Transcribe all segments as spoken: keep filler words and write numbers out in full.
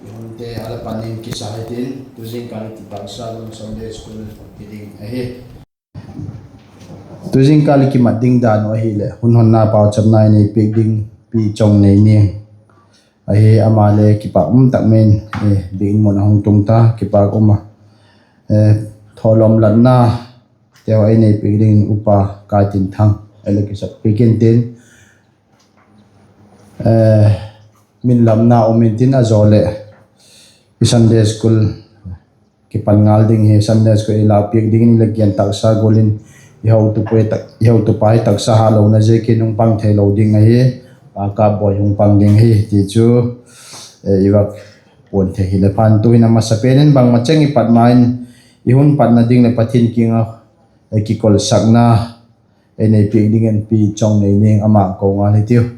Hunte a la pan in kisa hitin, tu zingkâl i kitaksa Sunday School ti ding ahi. Tu zingkâl i kimat ding dan uh ahileh, hun honna pauchapna ei nei piak ding Pi Chongneining ahi, ama le kipak um tak mai in, biakinn mun a hung tung ta, kipak um a. Thawlawm latna teu ei nei piak dingin Upa Kaitinthang ei la kisak piak intin, min lamna um intin a zaw leh i Sunday School kipan ngal ding hi, Sunday School ei la piak dingin i la gen taksa gual in i hotupa hi taksa halona ziakin hung pang theilo ding ahi, Pa Kapboi hung pang ding ahi ti chu i vak puan thei hileh phan. Tu'hin a masapen in bangma cheng i pat ma in i hun patna ding leh Pathian kiang ah kikolsakna ei nei piak dingin Pi Chongneining ama ko ngal hitiu.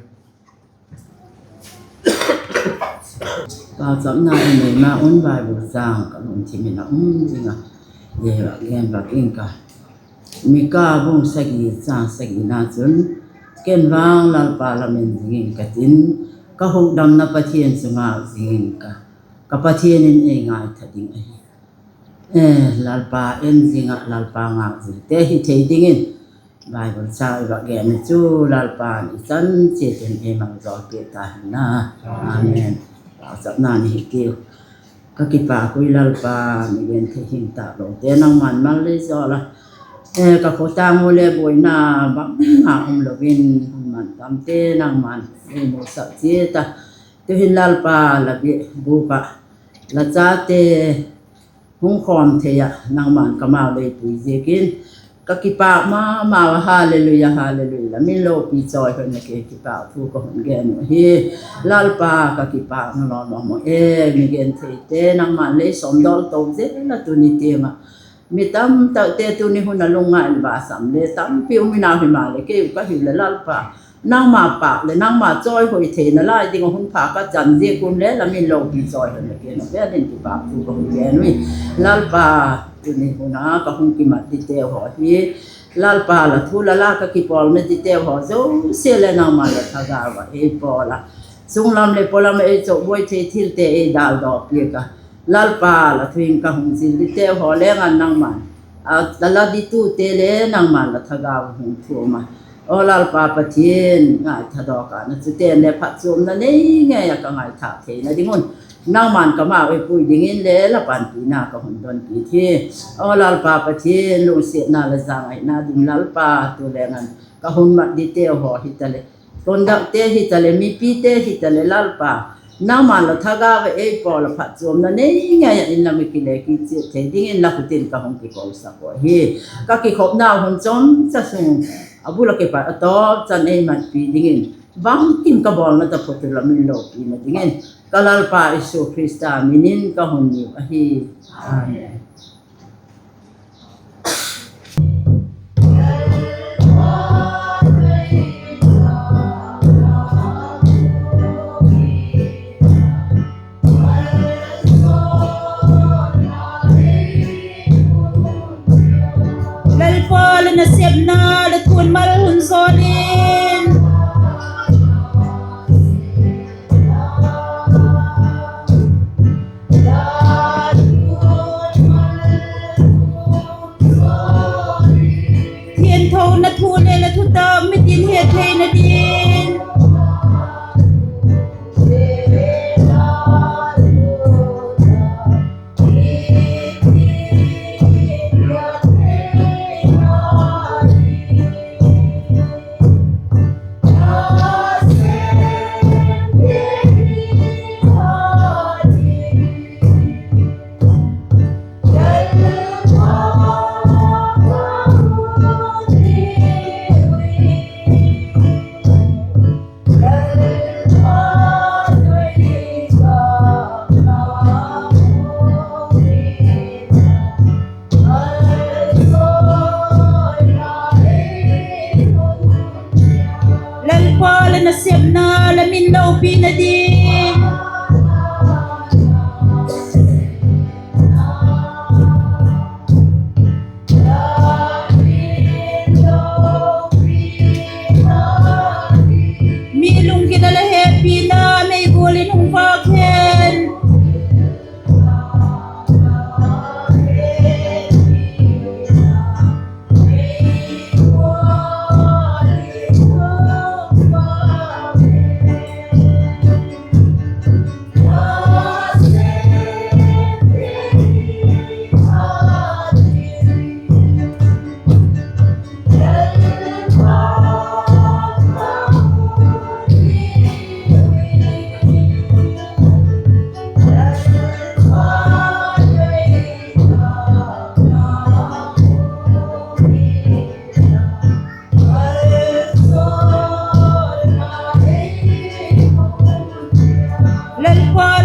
Pauchapna i neina un Bible châng ka lungthim in a um zing a, gen vak ing ka. Mika bung sagi châng sagina chun, Ken vang Lalpa lam en zing ing ka tin, ka hukdamna Pathian chu ngâk zing ing ka, ka Pathian in ei ngaitha ding ahi. Lalpa en zing ah Lalpa ngâk zingte hi thei dingin Bible châng i vak gen hi chu Lalpa'n i chan chiat in ei maljawl piak ta hen la. Amen. Pauchapna ni hitiu. Ka kipâk ui Lalpa, mi genthei hing tâk lote nangma'n mal lei zawl a, ka khawtâng u le buaina bangma um lo in hun man tamte nangma'n ei musak chiat a, tu'hin Lalpa, la biak bûk ah la chate hung khawm thei ah nangma'n kamau lei pui ziakin ka kipâk ma mau a. Halleluia, halleluia. La min lopi chawi hen la, kipâk thu ka hun gen uh hi. Lalpa, ka kipâkna lawm lawm e, mi gentheite nangma'n lei sawmdawl to zel a tuni tiang ah. Mi tamtakte tuni hun a lungngai in va sam le tampi um in a, himaleh kei u ka hiu leh Lalpa, nangma pâk leh nangma chawihoi theina lai ding ah hun pha ka chan ziak un le la min lopi chawi hen la, kei na vel in kipâk thu ka hun gen ui. Lalpa, tuni hun a ka hung kimat diteu haw hi, Lalpa, la thu la la ka kipawlna diteu haw zosia le nangma la thagau ah ei pawl a, sunglam leh pawlam ah ei chawkbuai thei thilte ei dâldaw piak a, Lalpa, la thu in ka hung zil diteu haw leng an nangma'n, la la ditute le nangma'n la thagau hung thuam a, aw Lalpa Pathian, ngaitha dawk a na, chute'n le phatchuamna nei ngei ah ka ngaithâk theina ding un nangma'n kamau ei pui dingin le la panpina ka hun don kit hi. Aw Lalpa Pathian, lungsiatna la zangaina ding Lalpa, tu leng an ka hun mat diteu haw hitaleh, kondakte hitaleh, mipite hitaleh Lalpa, nangma'n la thagau ah ei pawl a phatchuamna nei ngei ah in lam i kile kit chiat thei dingin la khut in ka hung kikosak uh ahi. Ka kikhopnau hun chomcha sung a bul ah kipat a tawp chan ei matpi dingin bangkim ka bawlna taphot u la min lopina dingin ka Lalpa Jesu Khrista min in ka hun niu ahi. Amen. Lalpa, la nasepna la thu mal hun zawl in.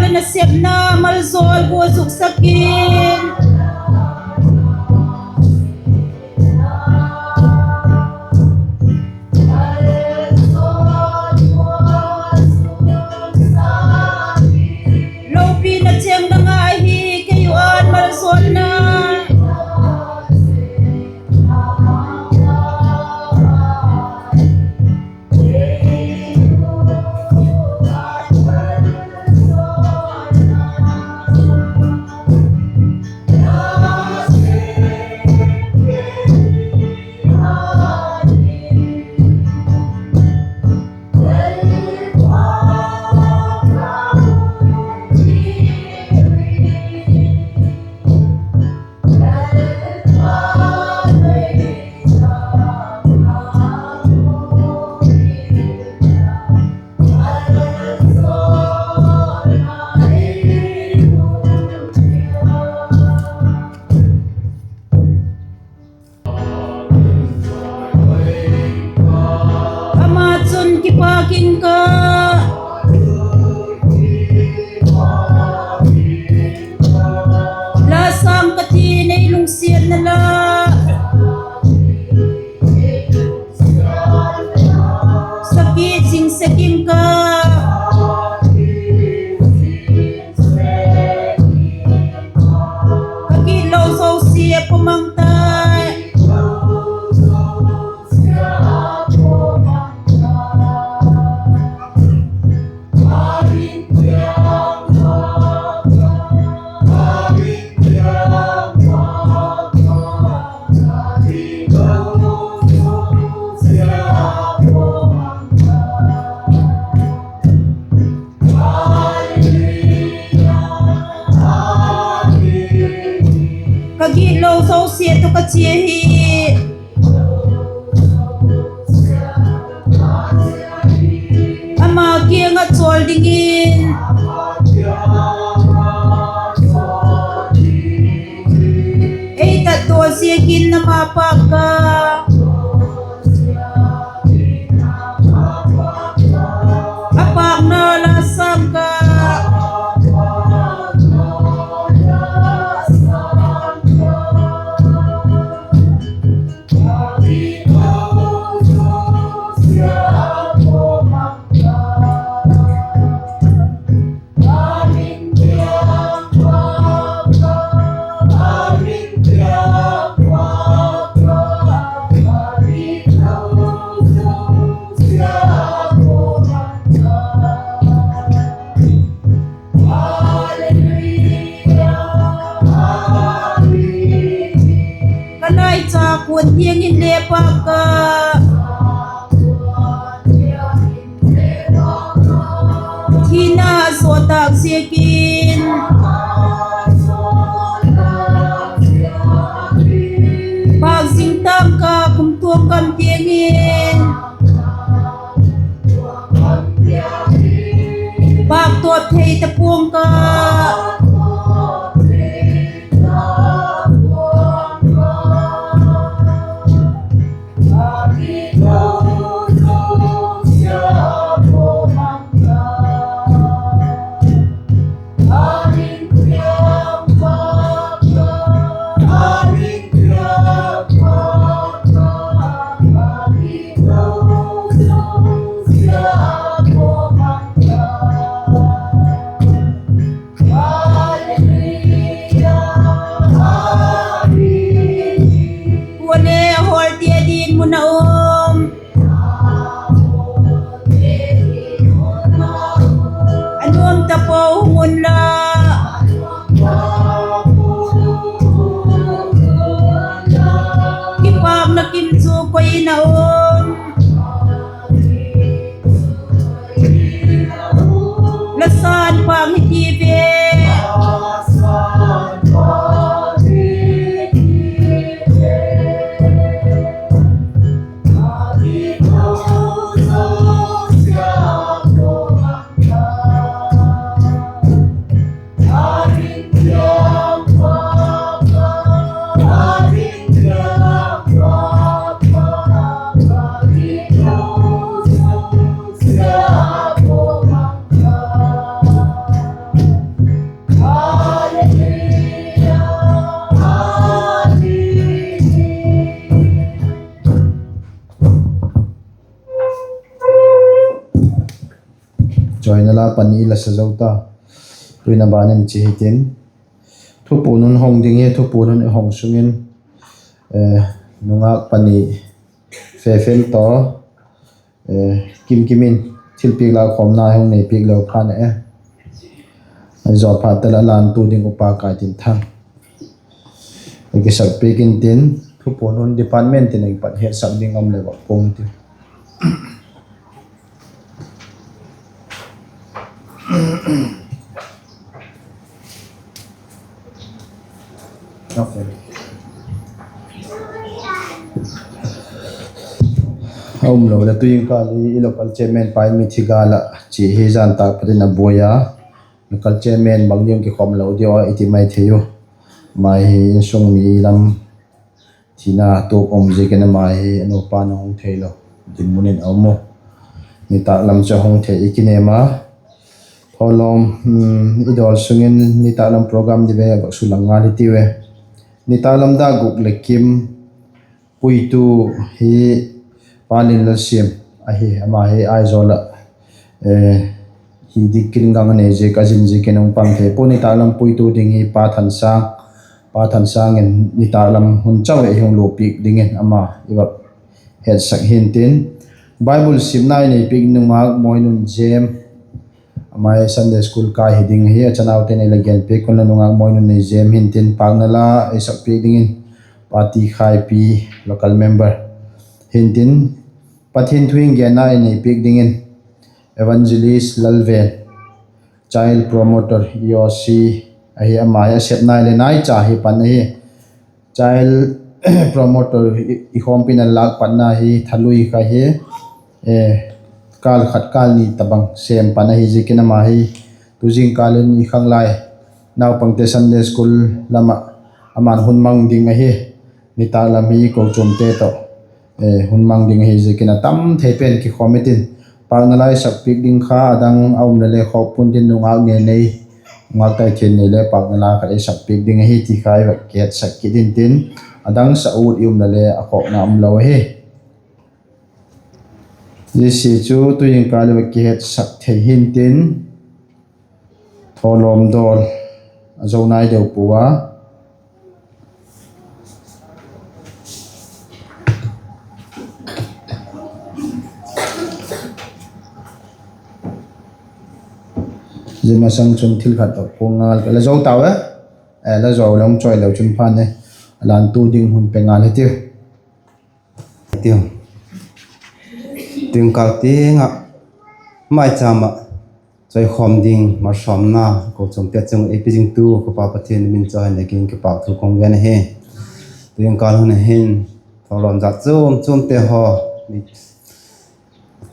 leh nasepna maljawl gual zuksak in. Lopina chêng na ngai hi kei u an maljawlna. Ama chun kipak ing ka, la sâng ka ti'n ei lungsiatna la, sakit zing sek ing ka. Ka gitlo zosia pawmang tai. Ka gitlo zosia tawh ka chia hi. Ama kiang ah chawl dingin ei tatdaw ziakin ama pâk ka, a pâkna la sâng ka. Ka nai cha kuan tiang in le pâk ka, thina a zaw tâk ziakin. Pâk zing tâng ka kumtuang gam tiang in, pâk tawp thei ta pua'ng ka. Kuale a hawlte ding mun a um, a nuam tapo hung unla, kipâkna kim chu koi in a um. La san pang hi ti ve. pani la sa zo ta. Tuin a ban in chi hitin, thupuan hun hong ding hi, thupuan hun i hong sung in, nungak pani Fefen tawh Kimkim in thilpiak la khawmna hung nei piak leu phat e, a zaw phat ta la lantu ding upa Kaitinthang a kisak piak intin, thupuan hun department tin a kipat hetsak ding um leh vak puang ti. A um lo leh tu'hin kâl hi i local chairman pa in mithi gâl ah chia hi zan tâk pat in a buai a, local chairman bang ding kikhawm lo diu a i ti mai thei u. Ama hi insung mi lam thina tuak um ziakin ama hi a nupa na hung theilo dinmun in a um u. Nitâk lam chu a hung thei i kinêm a. Thawlawm, i dawl sung in nitâk lam program di ve vak sulang ngal hitiu e. Nitâk lam dâk guk leh kim puitu hi Pa Linlalsiam ahi, ama hi Aizawl ah hi dik in gang a nei ziak a zin ziakin hung pang thei pua. Nitâk lam puitu ding hi Pa Thansâng, Pa Thansâng in nitâk lam hun chau ei hung luapiak dingin ama i vak hetsak hintin, Bible simna i nei piak nungak Moinun Jem, ama hi Sunday school kai hi ding ahi, a chanaute nei la gen piak un la nungak Moinun nei Jem hintin, pâkna la ei sak piak dingin Pa Tikhaipi, local member hintin, Pathian thu in genna i nei piak dingin Evangelist Lalven, child promoter, E O C ahi, ama hi a sepna le naicha hi pan ahi. Child promoter i khawmpina lâk patna hi thalui kha hi, kâl khat kâl ni tabang sêm pan ahi ziakin ama hi tu zingkâl in i khanglai naupangte Sunday school lam ah ama'n hun mang ding ahi. Nitâk lam hi kochuamte tawh hun mang ding ahi ziakin a tam thei pen kikhawm i tin, pâkna la i sak piak ding kha a dang a um le le khawk pua'n tin, nungak ne nei, nungak tai thian nei le pâkna la khat i sak piak ding ahi ti kha i vak kihetsak kit intin, a dang sa ut i um le le a khawkna um lo ahi. Zia chu tu zingkâl i vak kihetsak thei hintin, thawlawm dawl a zo nai deu pua a. Zia masang chun thil khat a puang ngal ka la zo tau e. La zo le hung chawi leu chun phan e. A lantu ding hun pe ngal hitiu. Tiu. Tu'hin kâl tiang ah maicham ah chawikhawm ding malsawmna kochuamte chung ei pe zingtu ka Pa Pathian min chawihoina dingin kipâk thu ka hung gen ahi. Tu'hin kâl hun a hin thawlawm jat chuam chuamte haw,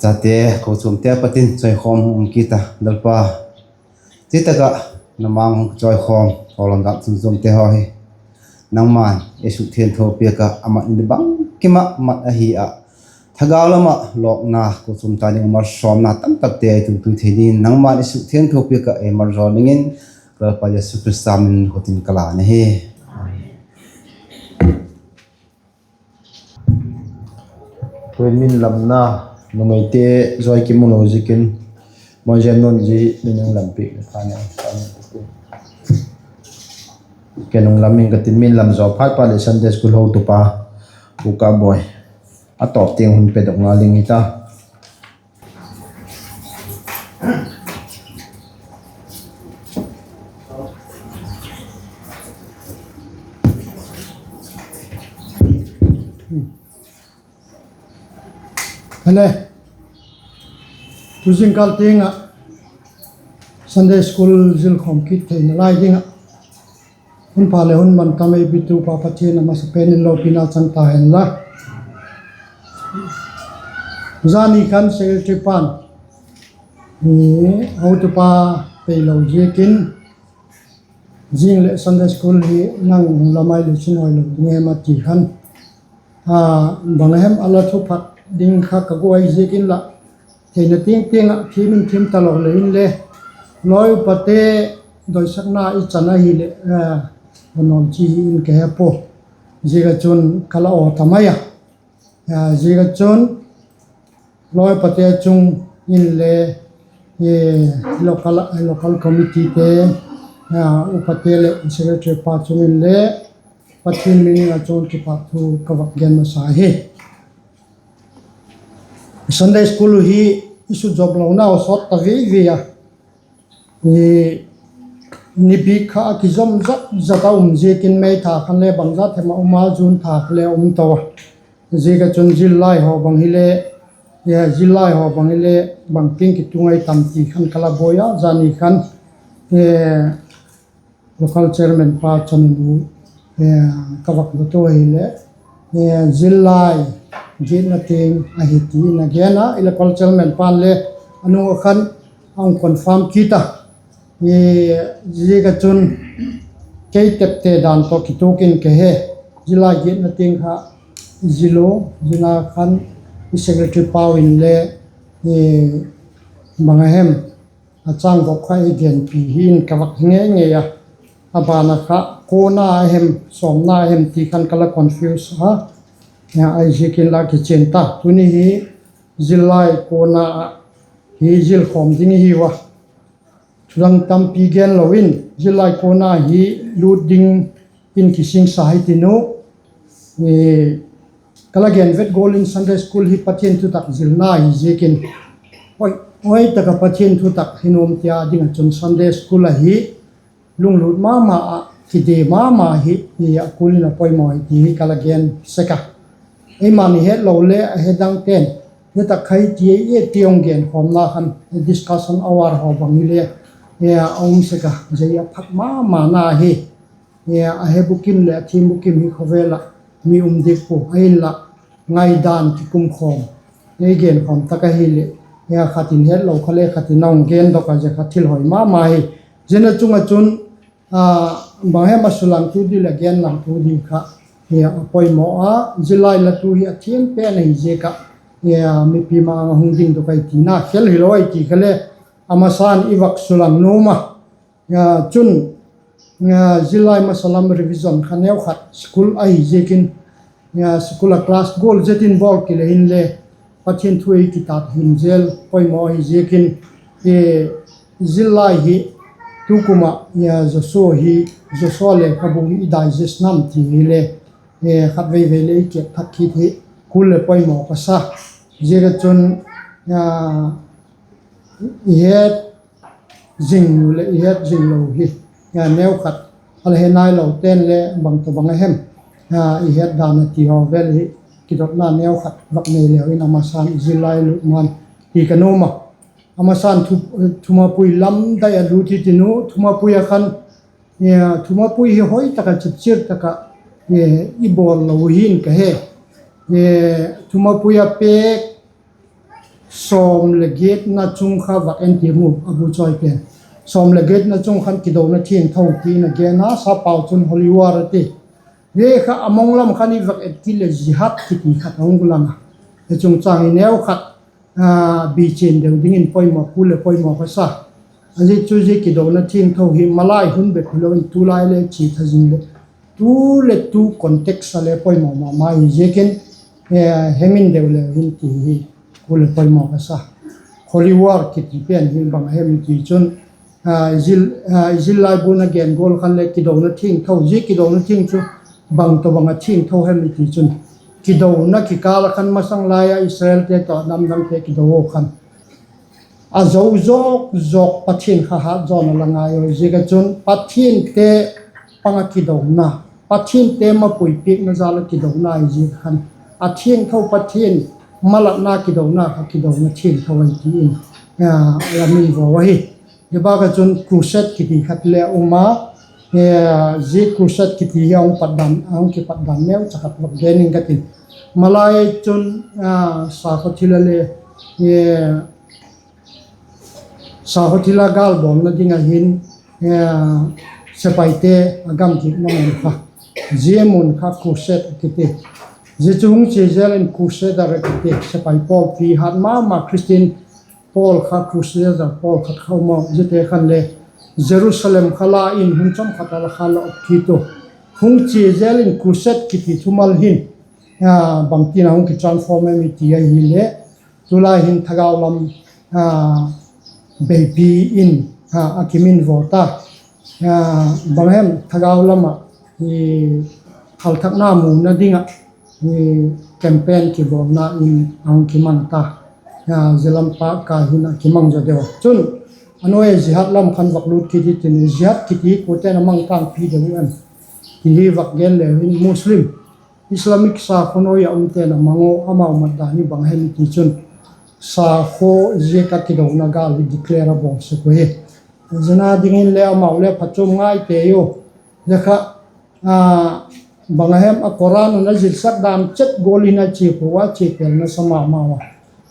chate kochuamte pat in chawikhawm hung um kit a Lalpa. Zia tak ah na mang hung chawikhawm thawlawm jat chuam chuamte haw hi nangma'n ei sukthiangtho piak ah, a mat ni bangkim ah mat ahi ah, thagau lam ah lawkna, kochuam ta ding ah malsawmna tamtakte ei tungtui thei dingin nangma'n ei sukthiangtho piak ah ei maljawl dingin ka Lalpa Jesu Khrista min in ka la na hi. Tu'hin min lamna, numeite zawi kimu lo ziakin, Moizem nun zi min hung lam piak le phan e. Ken hung lam ing ka tin, min lam zaw phat phat leh Sunday school hotupa Pu Kaboi a tawp tiang hun pedok ngal ding hita. Hale, tu zingkal tiang ah Sunday school zilkhawm kit theina lai ding ah hun pha leh hun mantam ei pitu Pa Pathian a masapen in lopina chang ta hen la. Zani khan secretary pa'n hotupa peilo ziakin, zing leh Sunday school hi nang hung lam ai le chin hoi lo ding em a ti khan, bang hem a la thuphat ding kha ka guai ziak inla, theina tiang tiang ah thiam in thiam talo le inle, lawi upate doisakna i chan ahileh a nuam chi hi in ka he pua. Ziak ah chun ka la aw ta mai a. Ziak ah chun lawi upate chung inle local committeete, upate leh secretary pa chung in le Pathian min in a chung kipakthu ka vak gen masa hi. Sunday school uh hi i sut zawm lonau sawt ta vei vei a, ni bik kha a kizom zat zat a um ziakin May tha khan le bangza them a um a, June tha kha le a um to a. Ziak a chun zillai haw bang hile, zillai haw bang hile bangting kitung ai tam ti khan ka la buai a, zani khan local chairman pa chanu nu ka vak dot u ahileh, zillai giatna tiang ahi ti in a gen a, i local chairman pa'n le a nung a khan a hung confirm kit a. Ziak a chun kei tepte dan tawh kituak in ka he, zillai giatna tiang kha zil u, zia khan i secretary pau in le bang a hem a châng vop kha ei genpi hi in ka vak hi ngei ngei a. A ban a kha kuana a hem, sawmna a hem ti khan ka la confuse a, ahiziakin la kichian ta. Tuni hi zillai kuana ah hi zil khawm ding i hiu a, thudang tampi gen lo in zillai kuana hi lût ding in kisingsa hi tin u. Ka la gen vet gual in Sunday school hi Pathian thutak zilna ahi ziakin, hoi tak ah Pathian thutak hi nuam tia ding ah chun Sunday school ahi lunglut ma ma ah, kide ma ma hi a kul in a poimaw hi ti hi ka la gen sek a. Eima'n i het lo le a he dangte'n, hi tak kha hi ti ei e ti hung genkhawmna khan discussion hour haw bang hile a um sek a, zia a phat ma mana hi. A he bukim leh a thiam bukim hi khawvel ah mi um dik pua, ahinla ngaidan kikum khawm, ei genkhawm tak ahileh, khat in hetlo kha le khat in a hung gendok a, zia kha thil hoi ma ma hi. Zia a chung ah chun bang hem a sulangtu ding leh genlangtu ding kha a poimaw a, zillai latu hi a thiam pen ahi ziak ah mipi ma-âng a hung dingdok ahi tina khel hilo ahi ti kha le a masa'n i vak sulang nuam a. Chun zillai masa lam revision kha neukhat school ahi ziakin, school ah class gual zet in bawl kile inle Pathian thu ei kitat him zel poimaw ahi ziakin, zillai hi tukum ah Joshua hi, Joshua lekhabu hi i digest nam ti hile khatvei vei le i kep thak kit hi, kul leh poimaw ka sa. Ziak a chun i het zing leh i het zing lo hi neukhat a la he nailote'n le bang tawh bang a hem i het dan a ti haw vel hi kidotna neukhat vak nei leu in a masa'n i zillai lût man ti ka nuam a. A masa'n thumapui lam dai a lût hi tin u, thumapui a khan, thumapui hi hoi tak ah chipchiak tak ah i bawl lo hin ka he. Thumapui a pêk sawm leh giatna chung kha vak en ti mu a bu chawi pen. Sawm leh giatna chung khan kidona thiangtho ti in a gen a, sapau chun holy war a ti. Zia kha a mong lam khan i vak et kit leh jihad kiti khat a hung lang a. Hi chungchâng hi neukhat bichian deu dingin poimaw, kul leh poimaw ka sa. A ziak chu zia kidona thiangtho hi malai hun bep hilo in tulai le chia tha zing leh, tu leh tu context a le poimaw ma ma hi ziakin, hemin deu leu hin ti hi kul leh poimaw ka sa. Holy war kiti pen hi bang a hem i ti chun, i zillai bu'n a gen gual khan le kidona thiangtho, zia kidona thiang chu bang tawh bang a thiangtho hem i ti chun, kidona kikâl ah khan masang lai a Israelte tawh namdangte kido u khan a zo zawk zawk Pathian kha hat zawna la ngai u ziak a chun Pathiante pang a kidona, Pathiante mapui piakna jal a kidona hi ziak khan, a thiangtho Pathian malatna kidona kha kidona thiangtho ahi ti in la min vaw ahi. Zia bâk a chun crusade kiti khat le a um a, zia crusade kiti hi a hung kipat dan neucha khat vak gen ing ka tin. Malai chun sakhaw thil a le sakhaw thil a gâlbawlna ding a hin sepaite a gam gikna mun kha, zia mun kha crusade a kiti. Zia chu hung chia zel in crusader a kiti, sepai pawlpi hat ma ma Christian pawl kha crusader pawl khat kha um a, ziate khan le Jerusalem kha la in hun chawm khat a la kha la op kit u. Hung chia zel in crusade kiti thumal hin bangtin a hung kitransform em i ti ahileh, tulai hin thagau lam beipi in a kiminvawt a, bang hem thagau lam ah phalthakna muna ding ah campaign kibawlna in a hung kimang ta. Zia lam pâk ka hin a kimang zaw deu a chun, a nuai a jihad lam khan vak lût kit hitin, jihad kiti kuate'n a mang tângpi deu em ti hi vak gen leu hin, Muslim, Islamic sakhaw nuai a umte'n a mang u, amau mat dan hi bang hem i ti chun, sakhaw ziak ah kidona gâl hi declare a bawl sek uhi. Zia na dingin le amau le phatchuam ngai tei u. Zia kha bang a hem a Quran un a zilsak dan chet gual in a chia pua, a chia pêl nasa ma mau a.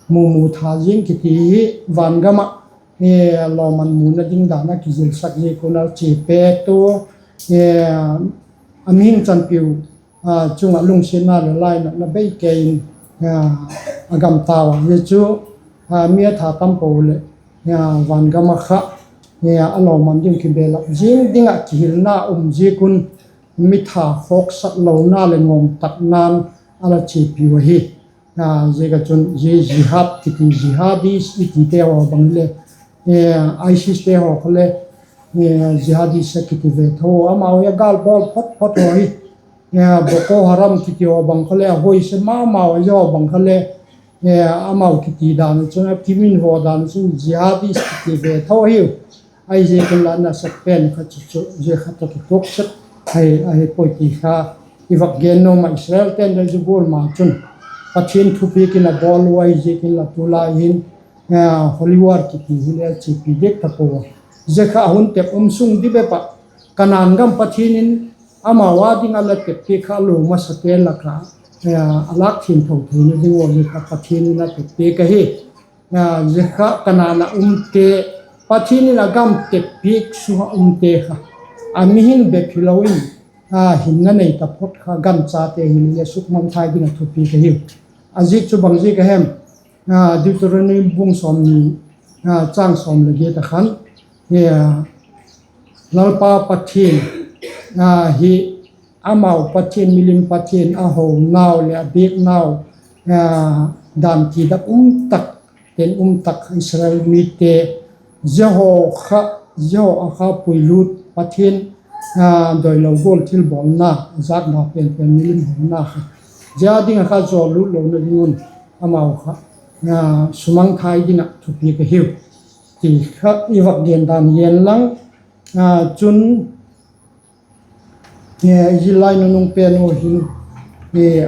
Mumu tha zing kiti hi van gam ah lawmman muna ding dan a kizilsak ziak un a chia pêk tu, a mihing chanpiu chung ah lungsiatna leh lainatna bei kei in a gam tau a. Zia chu mi a tha tam po leh van gam ah kha a lawmman ding kibelap zing ding ah kihilna um ziak un, mi tha khawksak lona leh ngawm takna'n a la chiapiu ahi. Ziak ah chun zia jihad kiti, jihadis i tite haw bang le, ISIS te haw kha le jihadis a kiti ve tho, amau hi a gâl bawl phot phot haw hi. Boko Haram kiti haw bang kha le a huaise ma mau a, zia haw bang kha le amau kiti dan ah chun, a kiminvo dan ah chun jihadis kiti ve tho hiu. Ahiziak inla nasapen kha chu chu zia kha tawh kituak sek ahi puai ti kha i vak gen nuam ah. Israelte'n le zia gual ma chun Pathian thupiak in a bawl u ahiziak inla tulai hin Hollywood kiti hi le a chiapi diak ta pua. Zia kha a hun tep um sung di bep ah Kanaan gam Pathian in amau â ding a la teppiak kha a lo masate lak ah a lâk thiangtho theina ding ua zia kha Pathian in a teppiak ahi. Zia kha Kanaan ah umte, Pathian in a gam teppiak sung ah umte kha, a mihing bep hilo in hinna nei taphot kha ganchate hile le sukmangthai ding ah thupiak ahiu. A ziak chu bang ziak a hem? Deuteronomy bung sawmni, châng sawm leh giat ah khan, Lalpa Pathian hi amau Pathian, milim pathian a honau leh a biaknau dan kidap um tak, ten um tak Israel mite, zia haw kha, zia haw a kha puilut Pathian doilo gual thilbawlna, a zâkna pen pen milim hona kha, zia ding ah kha zawllut lona ding un amau kha sumangthai ding ah thupiak ahiu ti kha i vak gen dan hi'n lang. Chun i zillai nunung pen u hin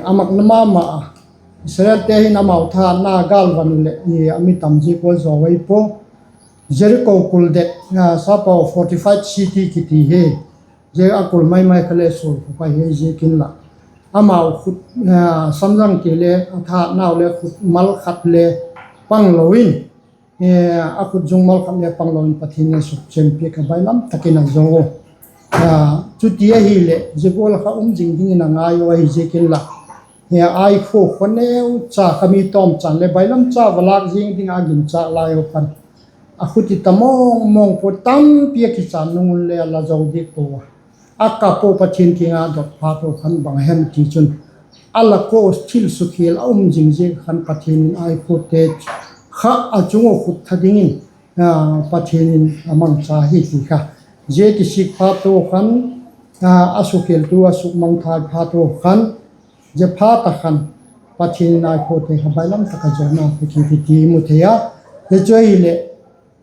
a makna ma ma a, Israelte hin amau thahatna gâl van u leh a mi tam ziak ua zaw ahi pua. Jeriko kul det, sapau fortified city kiti hi, zia a kul mai mai kha le sual khuk ahi ziak inla, amau khut, samzang ti le a thahatnau le khut mal khat le panglo in, a khut zung mal khat le panglo in Pathian in a sukchenpiak a bailam tak in a zaw u. Chuti ahileh zia gual kha um zing dingin a ngai u ahi ziak inla, Ai khua khoneu cha kha mi tawmchan leh bailam cha va lâk zing ding a ginchâk lai u khan, a khut i ta mawng mawng pua, tampi a kichan nung un le a la zo diak pua a, a kap u Pathian kiang a dot phat u khan bang hem ti chun, a lak ua thil sukhel a um zing ziak khan Pathian in Ai khuate kha a chung ua khut tha dingin Pathian in a mangcha hi ti kha. Zia kisik phat u khan, a sukheltu a sukmangthai phat u khan, zia phat a khan Pathian in Ai khuate kha bailam tak a zawna pe kit hi ti i mu thei a. Zia chu ahileh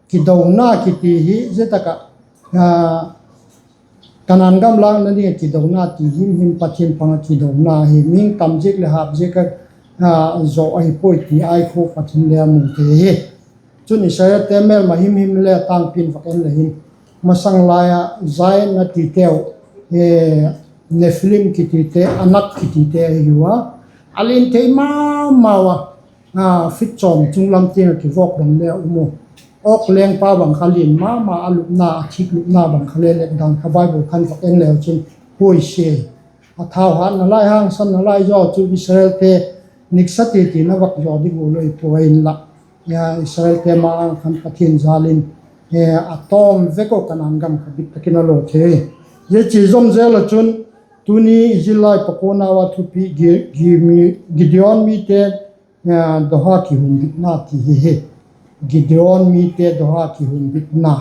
kidona kiti hi zia tak ah Kanaan gam lâkna ding ah kidona ti himhim, Pathian pang ah kidona hi, mihing tam ziak leh hâp ziak a zawh ahi puai ti Ai khua Pathian le a mu thei hi. Chun Israelte mêlma himhim le tângpi in vak en le hin, masang lai ah Zion a titeu, Nephilim kitite, Anak kitite ahiu a, a lian thei ma mau a, feet chawm chunglam tiang ah kivawk dam le a um u. Awk lengpa bang kha lian ma ma, a lupna, a thîk lupna bang kha le let dan kha Bible khan vak en leu chun puai sia. A thau hatna lai, hangsanna lai zaw chu Israelte niksa ti tin a vak zaw ding u loi pua inla, Israelte ma-âng khan Pathian jâl in a tawm vek u, Kanaan gam kha bit tak in a law thei. Zia chi zawm zel ah chun, tuni i zillai pakuanau a thupi, Gideon mite doha kihumbitna ti hi hi. Gideon mite dawha kihumbitna,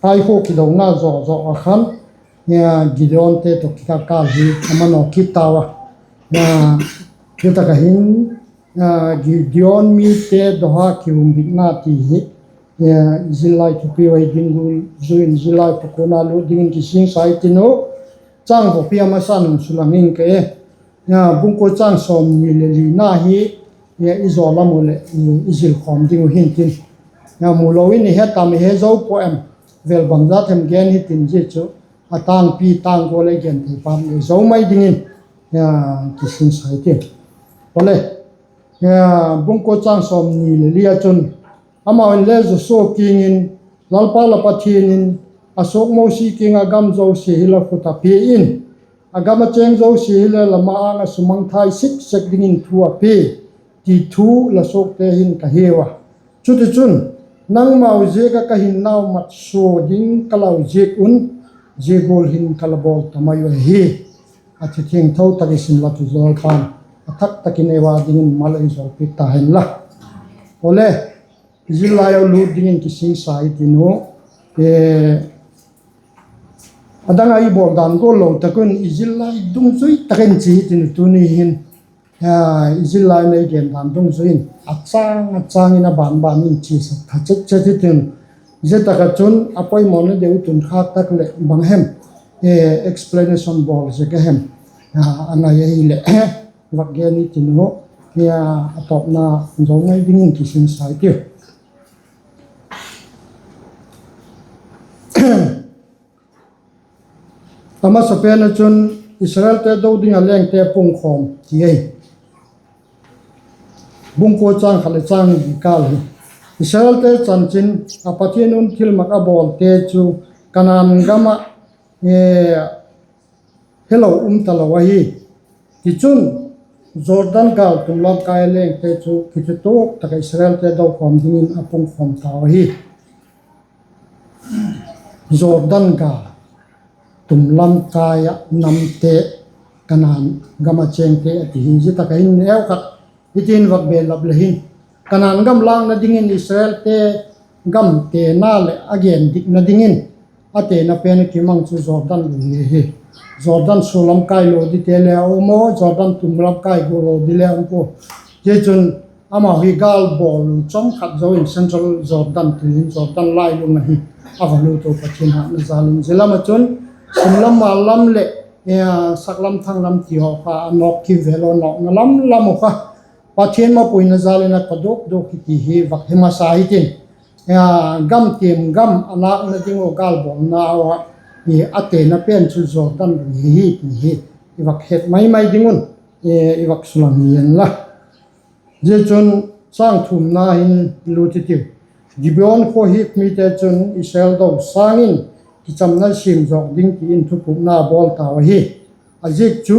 kaikhua kidona zaw zaw ah khan Gideonte tawh kikâl hi a manaw kit tau a. Zia tak ah hin Gideon mite dawha kihumbitna ti hi i zillai thupi uh ahi ding zu in zillai pakhuana lut dingin kisingsa i tin uh. Chang vawpi a masa nung sulang ing ka e. Bung kua chang sawmni leh lina hi i zaw lam uh leh i zilkhawm ding uh hin tin, mu lo in i he tam i he zo pua em, vel bangzat hem gen hitin zia chu a tângpi tâng gual leh gen thei pan le zo mai dingin kisingsa i tin. Awle, bung kua chang sawmni leh li ah chun, amau inle Joshua kiang in, Lalpa la Pathian in, a suak Mosi kiang ah, gam zosia hi la khut ah pia in, a gam ah chêng zosia hi le la ma-âng ah sumangthai sik sek dingin thu a pia, ti thu la suakte hin ka hiu a. Chutichun, nangmau ziak ah ka hinnau mat sua ding ka lau ziak un, zia gual hin ka la bawl ta mai uh ahi. A thi thiangtho tak i sim la tu Lalpa'n a thak tak in ei ua dingin mal ei zawlpiak ta hen la. Awle, i zillai ah lut dingin kisingsa i tin uh. A dang ah i bawl dan gual lo tak un i zillai dungzui tak in chi i tin uh tuni hin, i zillai nei gen dan dungzui in a châng a châng in a ban ban in chiasak tha chet chet i tin. Zia tak ah chun a poimawna deu i tun khâk tak leh bang hem explanation bawl zia ka hem a ngai ahileh vak gen i tin uh. A tawpna zo ngai dingin kisingsa i tiu. A masapen ah chun Israelte do ding ah lengte pungkhawm ti ahi. Bung kua châng khat leh châng ni kâl hi Israelte chanchin, a Pathian un thilmak a bawlte chu Kanaan gam ah helo um talo ahi. Tichun, Jordan gâl tum lam kai a lengte chu kithutuak tak ah Israelte dokhawm dingin a pungkhawm tau ahi. Jordan gâl tum lam kai ah namte, Kanaan gam ah chêngte a ti hi. Zia tak ah hin neu khat hitin vak belap le hin, Kanaan gam lâkna dingin Israelte gam tena leh a gen dikna dingin a tena pen a kimang chu Jordan lui hi. Jordan sua lam kai lo dite le a um a, Jordan tum lam kai gual lo di le a um pua. Tichun, amau hi gâl bawl lung chawm khat zo in Central Jordan ti in Jordan lailung ahi, a va lut uh Pathian hatna jal in. Zia lam ah chun sim lam, mal lam leh sak lam, thang lam ti haw kha a nawk kivêl a, nawkna lam lam uh kha Pathian mapuina jal in a ka duak duak hi ti hi vak he masa hitin, gam tiam gam a lâkna ding uh gâl bawlna ah a tena pen chu Jordan lui hi ti hi i vak het mai mai ding un i vak sulang hi hen la. Zia chun châng thumna hin lut i tiu. Gibeon khua Hiv mite chun Israel do sâng in kichamna siam zawk ding ti in thupukna bawl tau ahi. A ziak chu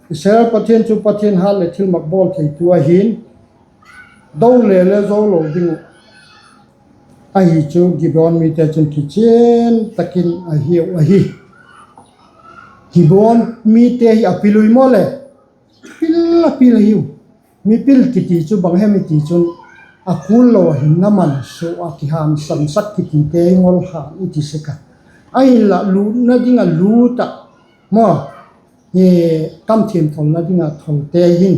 Israel Pathian chu Pathian hat leh thilmak bawl theitu ahi'n, do le le zo lo ding uh ahi chu Gibeon mite chun kichian tak in a hiu ahi. Gibeon mite hi a pil ui maw le, pil a pil ahiu. Mipil kiti chu bang hem i ti chun, a kul lo a hinna man sua a kihâmsansak kitite hi ngol hân i ti sek a. Ahinla lûtna ding ah lût ah maw, kam thiam tholna ding ah tholte hin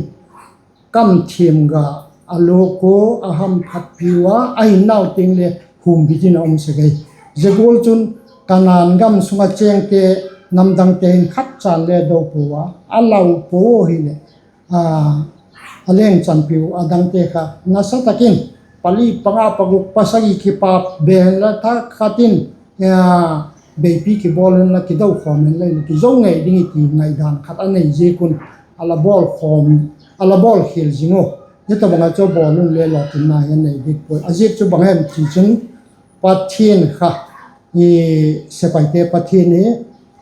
kam thiam ga a luak ua, a hamphatpi ua, a hinnau tiang le humbit in a um sek ahi. Zia gual chun Kanaan gam sung ah chêngte, namdangte hin khatcha'n le do pua a, a lau pua hileh, a leng chanpi uh a dangte kha nasa tak in pali, panga, paguk, pasagi kipak ben la thak khat in beipi kibawl inla kidokhawm inla, kizo ngei ding i ti ngaidan khat a nei ziak un a la bawlkhial zing u. Hitobang ah chu bawl un le lawtinna hi a nei dik puai. A ziak chu bang hem ti chun Pathian kha, sepaite Pathian hi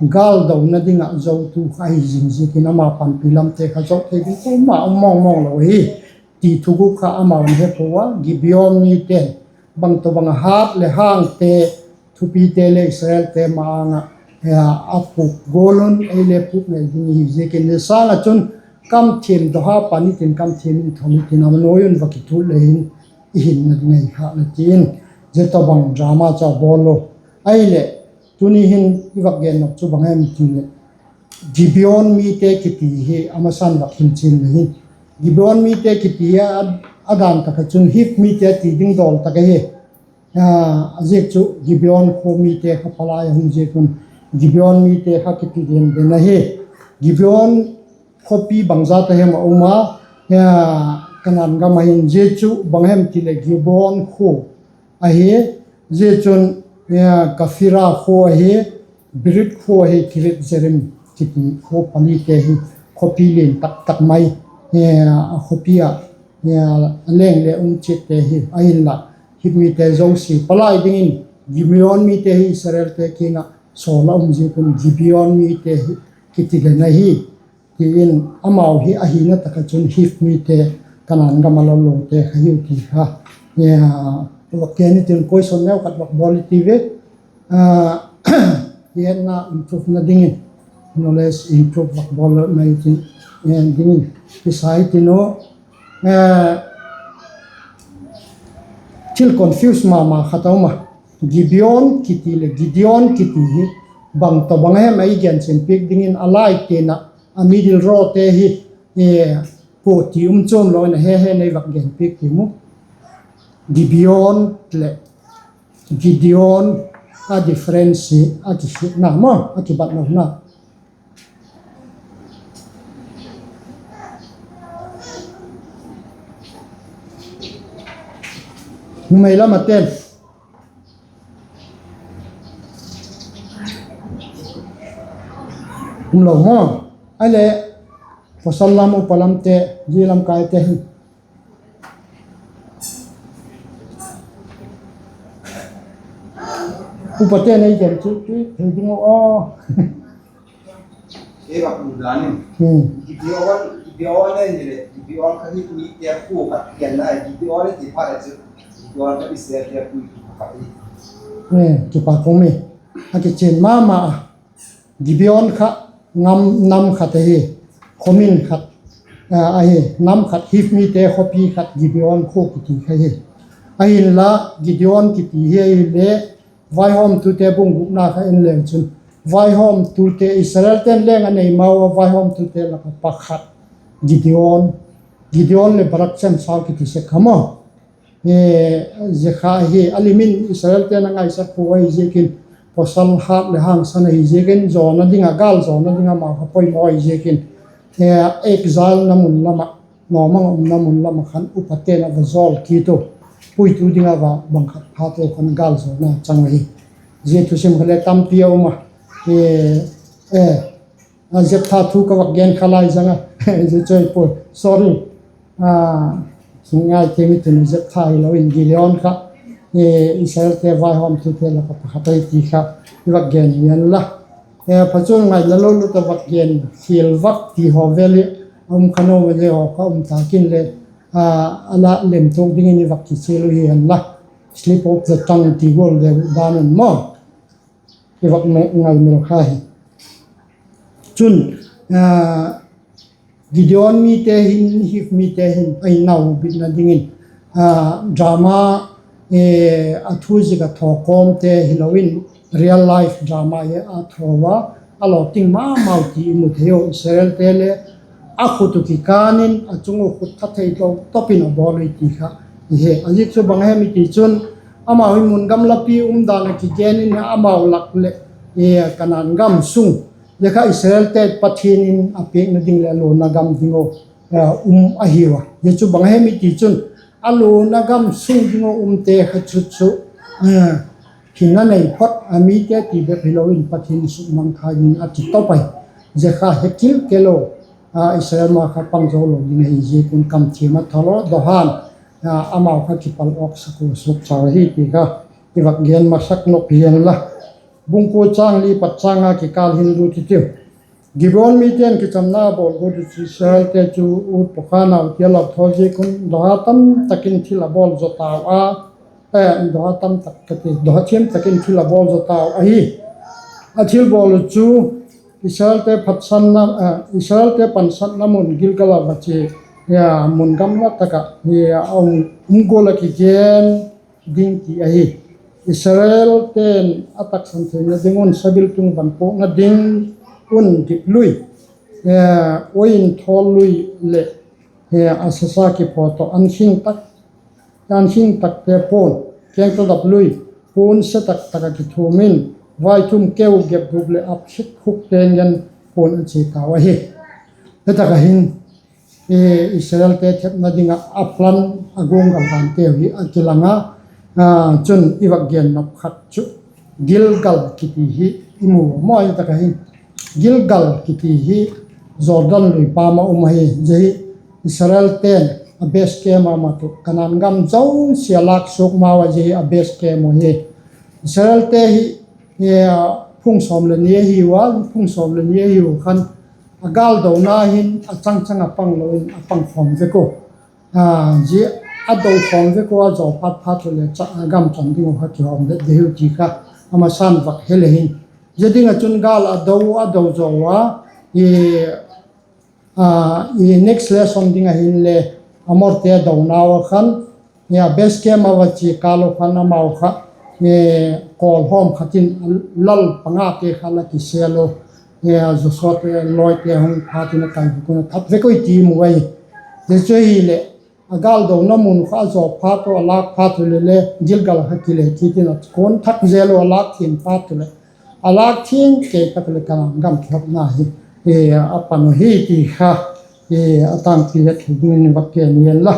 gâl dona ding ah zotu kha ahi zing ziakin ama panpi lamte kha zo thei ding kuama um mawng mawng lo ahi ti thuguk kha amau'n he pua a, Gibeon mite'n bang tawhbang a hat leh hângte, thupite le Israelte ma-âng ah a puk gual un ei le puk ngei ding ihi ziakin, zia sâng ah chun kam thiam, dawha pan i tin kam thiam in thol i tin a nuai un va kitut le hin i hinna ding ahi kha le ti in, zia tawhbang drama chu a bawl lo. Ahileh, tuni hin i vak gen nop chu bang hem ti leh, Gibeon mite kiti hi a masan vak hil chian le hin, Gibeon mite kiti a, a dan tak ah chun Hiv mite ti ding dawl tak ahi. A ziak chu Gibeon khua mite kha palai a hung ziak un Gibeon mite kha kiti den den ahi. Gibeon khawpi bangza ta hem a um a, Kanaan gam ah hin, zia chu bang hem ti leh Gibeon khua ahi. Zia chun Kephira khua ahi, Beeroth khua ahi, Kiriath-jearim kiti khua palite hi khawpi lian tak tak mai, a khawpi ah a leng le um chiatte hi ahinla, Hiv mite zosia palai dingin Gibeon mite hi Israelte kiang ah sawl a um ziak un Gibeon mite hi kiti den ahi. Ti in amau hi a hina tak ah chun Hiv mite, Kanaan gam a lo lote kha hiu ti kha vak gen i tin, question neu khat vak bawl i ti ve. Hetna improvena dingin, knowledge improve vak bawl mai ti dingin kisa i tin u. Thil confuse ma ma khat a um a, Gibeon kiti leh Gideon kiti hi bang tawhbang hem a i gen chian piak dingin a laiten ah a middle row te hi kua ti um chuam lo in a he he nei vak gen piak ti mu. Gibeon leh Gideon a difference hi a kikhiakna maw, a kibatlona. Numei lam a ten um lo maw? Ahileh, pawsal lam, upa lamte, zia lam kaite hi, upate'n ei gen chu tui thei ding uh aw. Kipak um e. A kichian ma ma a. Gibeon kha nam khat ahi, khawmin khat ahi, nam khat, Hiv mite khawpi khat Gibeon khua kiti kha hi. Ahinla, Gideon kiti hi ahile, Vaihawmtute bung gukna kha en leu chun, vaihawmtute, Israelte'n leng a nei mau a vaihawmtute lak ah pakhat, Gideon, Gideon leh Barak chemsau kiti sek kha maw. Zia kha hi a lim in Israelte'n a ngaisak pua ahi ziakin, pawsal hât leh hangsan ahi ziakin, zawna ding ah, gâl zawna ding ah amau kha poimaw ahi ziakin, exile na mun lam ah, nawmang umna mun lam ah khan upate'n a va zawl kit u, puitu ding ah va bang khat phat u khan gâl zawna chang ahi. Zia thusim kha le tampi a um a. Jephtha thu ka vak gen kha lai zang a, zia chu i pua, sorry. Ngai thiam i tin, Jephtha hilo in Gideon kha Israelte vaihawmtute lak ah pakhat ahi ti kha i vak gen hi hen la. Phachuam ngai la lo lut a vak gen khial vak ti haw vel hi a um kha, noma le haw kha um tak in le, a la lemtuak dingin i vak kichial u hi hen la. Slip of the tongue ti gual deu dan un maw, i vak ngaimil kha hi. Chun, Gideon mite hin, Hiv mite hin a hinna hubitna dingin, drama, a thu zik a thaw kawmte hilo in, real life drama hi a thaw a, a lawting ma mau ti i mu thei u. Israelte le a khut uh kikân in a chung uh khut tha thei tawp tawp in a bawl ui ti kha i he. A zik chu bang hem i ti chun, amau hi mun gam lapi umdan a kigen in, amau lak leh Kanaan gam sung, zia kha Israelte Pathian in a piakna ding leh a luanna gam ding uh um ahiu a. Zia chu bang hem i ti chun, a luanna gam sung ding uh umte kha chu chu, hinna nei phot a mite ti bep hilo in Pathian sukmangthai in a ti tawp ahi. Zia kha he kil kei lo, Israel ma kha pang zo lo ding ahi ziak un kam thiam a thalo dawhan, amau kha kipal awksak u sukchau ahi ti kha i vak gen masak nop hi hen la. Bung kua châng li pat châng nga kikâl hin lut i tiu. Gibeon mite'n kichamna bawl guat uh chu Israelte chu ut pawkha nau ti a lau thaw ziak un dawha tamtak in thil a bawl zaw tau a, dawha tamtak ka ti, dawha thiam tak in thil a bawl zaw tau ahi. A thil bawl uh chu Israelte phatsatna, Israelte pansatna mun Gilgal ah va chia, mun gamla tak ah a um gual ah kigen ding ti ahi. Israelte'n a taksan theina ding un sabiltung van puakna ding un dik lui, uain thawl lui leh a sasa kiphaw tawh, an hing takte puan, kengtadap lui, puan se tak tak ah kithum in, vaithum keu gepgup leh ap khik khukte ngen puan a chia tau ahi. Hi tak ah hin Israelte thepna ding ah a plan, a guanggal danteu hi a kilang a, chun i vak gen nop khat chu Gilgal kiti hi i mu maw. Hi tak ah hin Gilgal kiti hi Jordan lui pâm ah um ahi. Zia hi Israelte'n a base camp a mat uh, Kanaan gam zosia lâk suak mau ah zia hi a base camp uh hi. Israelte hi phung sawm leh ni ahiu a, phung sawm leh ni ahiu khan a gâldona hin a chang chang ah pang lo in a pang khawm vek ua, zia a do khawm vek ua, a zaw phat phat uh leh a gam chan ding uh kha kihawm det deu ti kha a masa'n vak he le hin, zia ding ah chun gâl a do, a do zaw ua, next lesson ding ah hinle Amorte donau ah khan, base camp a va chia kâl uh khan amau kha kawlhawm khat in lal pangate kha la kisêl u, Joshuate lawite hung phat in a kai vek un a that vek ui ti mu ahi. Zia chu hileh a gâldona mun kha a zaw phat uh, a lâk phat uh leh le Gilgal kha kile kit in a kuan thak zel uh, a lâk thiang phat uh leh, a lâk thiang kei tak leh Kanaan gam kihopna hi a pan uh hi ti kha a tângpi het thei dingin va gen inla,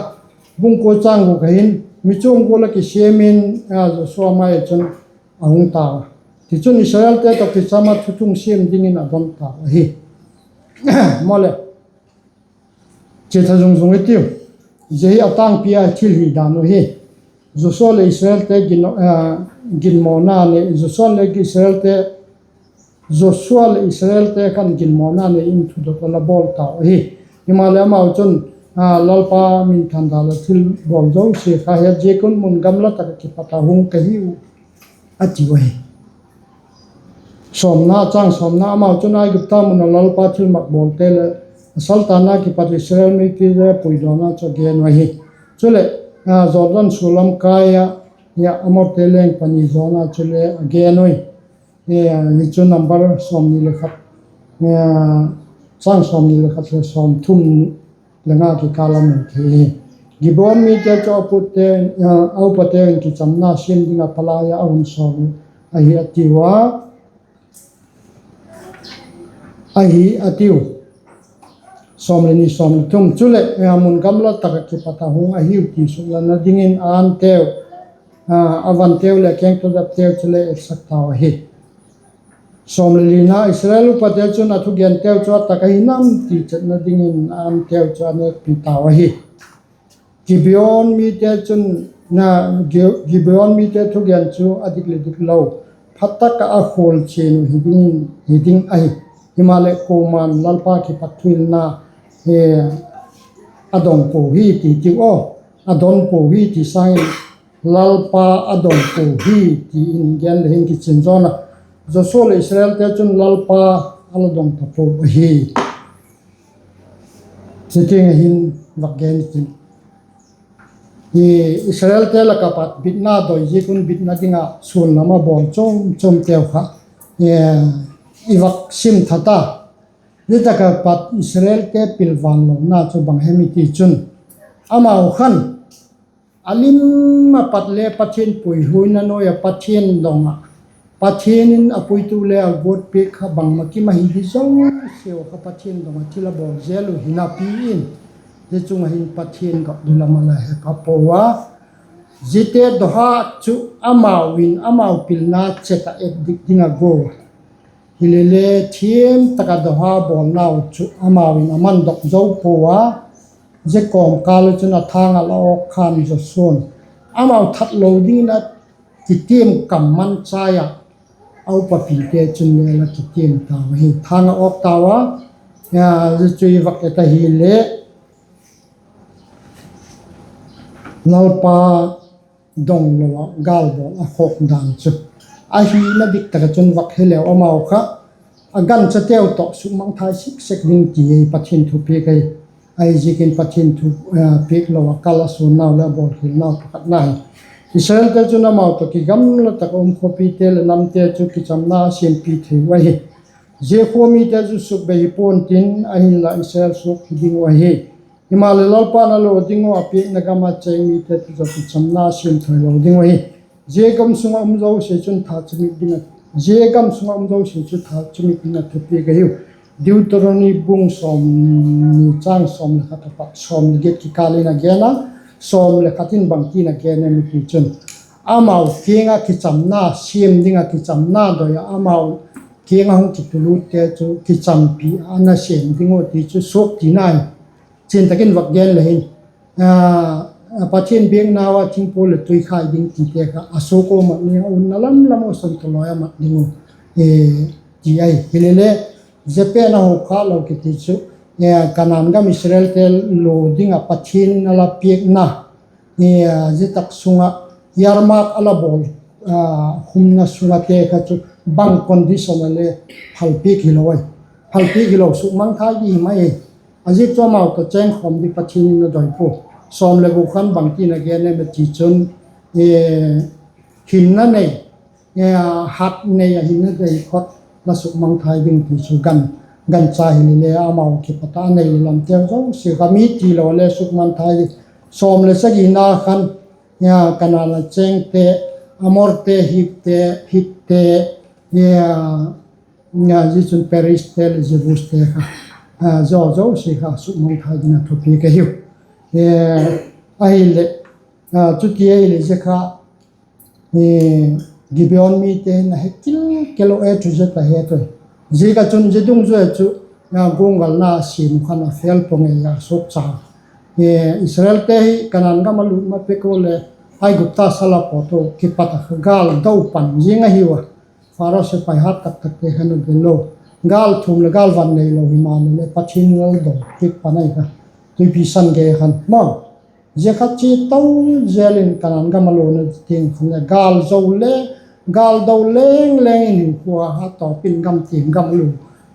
bung kua châng guk ah hin mi chuam gual ah kisiam in Joshua mai ah chun a hung tau a. Tichun Israelte tawh kicham ah thuthung siam dingin a don tau ahi. Mawle, chia tha zung zung i tiu. Zia hi a tângpi a thil hi dan uh hi. Joshua leh Israelte ginmawna nei, Joshua leh Israelte, Joshua leh Israelte khan ginmawna nei in thudot a la bawl tau ahi. Himaleh amau chun Lalpa minthan dan leh thil bawl zosia kha het ziak un mun gamla tak ah kipat a hung ka hiu, a tiu ahi. Sawmna, châng sawmna, amau chun Aigupta mun ah Lalpa thilmak bawlte leh a saltanna kipat Israel mite puidawna chu a gen uh ahi. Chuleh Jordan sua lam kai ah Amorte leng pani zawna chule a gen ui. Hi chu Number sawmni le khat, châng sawmni le khat leh sawmthum le nga kikâl a mu thei hi. Gibeon mite chu a upate in kichamna siam ding ah palai ah a hun sawl ahi, a tiu a. Ahi a tiu. Sawm le ni, sawm le thum. Chuleh mun gamla tak ah kipat a hung ahiu ti suklatna dingin a anteu, a vanteu leh a kengtadapteu chule etsak tau ahi. Sawm le lina, Israel upate chun a thugenteu chu a tak ahi nam ti chetna dingin a anteu chu a nêkpi tau ahi. Gibeon mite chun, Gibeon mite thugen chu a dik leh dik lo, pha tak ah a khual chian uh hi ding ahi. Himaleh kuama'n Lalpa kipat thuhilna a dong pua hi ti tiu aw, a don pua hi ti sâng in Lalpa a don pua hi ti in gen le hin kichian zawn a. Joshua leh Israelte chun Lalpa a la dong ta pua ahi. Chutiang ah hin vak gen tin, Israelte lak ah pat bitna doi ziak un bitna ding ah suan lam a bawl chuam chuamteu kha i vak sim tha ta. Zia tak ah pat Israelte pilvang lona chu bang hem i ti chun, amau khan a lim ah pat le Pathian puihuaina nuai ah Pathian dong ah, Pathian in a puitu le a guat piak kha bangma kim ahi di zosiau kha Pathian dong ah thil a bawl zel uh hinapi in, zia chung ah hin Pathian gapdil lam a la he pha pua a. Ziate dawhâk chu amau in amau pilna chet ah et dik ding a gua. Hilele thiam tak ah dawha bawlnau chu amau in a man dok zo pua a. Zia kawmkâl ah chun a thâng ah la awk khan Joshua'n amau that lo dingin a kitiam kam man chai ah, a upapite chun le la kitiam tau ahi, thâng ah awk tau a. Zia chu i vak et ahile Lalpa dong lo ah gâlbawl a khawk dan chu ahina dik tak ah chun vak he leu amau kha a ganchateu tawh sukmangthai sik sek ding ti ei Pathian thupiak ahi. Ahiziakin Pathian thupiak lo a kal a suannau leh a bawlkhialnau pakhatna hi, Israelte chun amau tawh kigamla tak a um khawpite leh namte chu kichamna a siampi thei uh ahi. Zia khua mite chu sukbei hi pua'n tin, ahinla Israel suak hi ding uh ahi. Himaleh Lalpa'n a law ding uh a piakna gam ah chêng mite chu kichamna a siam thei lo ding uh ahi. Zia gam sung ah um zosia chun tha chimit ding a, zia gam sung ah um zosia chu tha chimit ding a thupiak ahiu. Deuteronomy bung sawmni, châng sawm leh khat apat sawm leh giat kikâl in a gen a, sawm leh khat in bangtin a gen em i ti chun, amau kiang ah kichamna siam ding ah, kichamna doi ah amau kiang ah hung kitulut te chu kichampi a na siam ding uh ti chu suak tina hi. Chian tak in vak gen le hin, Pathian biaknau ah thingpua leh tuikhai ding tite kha a suak ua mat ding a, unna lam lam a sun tawh lawi a mat ding uh, ti ahi. Hilele, zia pen a hawkha lo kiti chu, Kanaan gam Israelte law ding ah Pathian in a la piakna, zia tak sung ah Yarmuk a la bawl khumna sung ate kha chu bang condition a le phalpiak hilo, phalpiak hilo, sukmangthai di hi mai. A ziak chu amau tawh chêngkhawm di Pathian in a doi pua. Sawm leh guk khan bangtin a gen em i ti chun, hinna nei, hat nei a hinna nei khot la sukmangthai ding ti chu, gancha hilele amau kipat a nei leh lamteu zosia kha mi tilo le sukmangthai di. Sawm leh sagina khan Kanaan a chêngte, Amorte, Hitte, Hitte, zia chun Perizte leh Jebuste kha, zia zosia kha sukmangthai ding a thupiak ahiu. Ahileh, chuti ahileh zia kha Gibeon mite hin a he kil kei lo, A to Z a het ui. Ziak a chun zia dungzui chu guanggalna a siam khan a fel pua ngei a, suakcha. Israelte hi Kanaan gam a lut ma pek ua leh Aigupta sal a pawt ua kipat a kha gâl do pan zing ahiu a. Pharaoh sepai hat tak takte khan a bel lo, gâl thum leh gâl van neilo himaleh le Pathian in a la do piak pan ahi kha, Tuipi San gei khan maw. Zia kha chia to zel in Kanaan gam a luana tiang khan le gâl zo le, gâl do leng leng in hinkhua a tawp in gam tiang gam a lu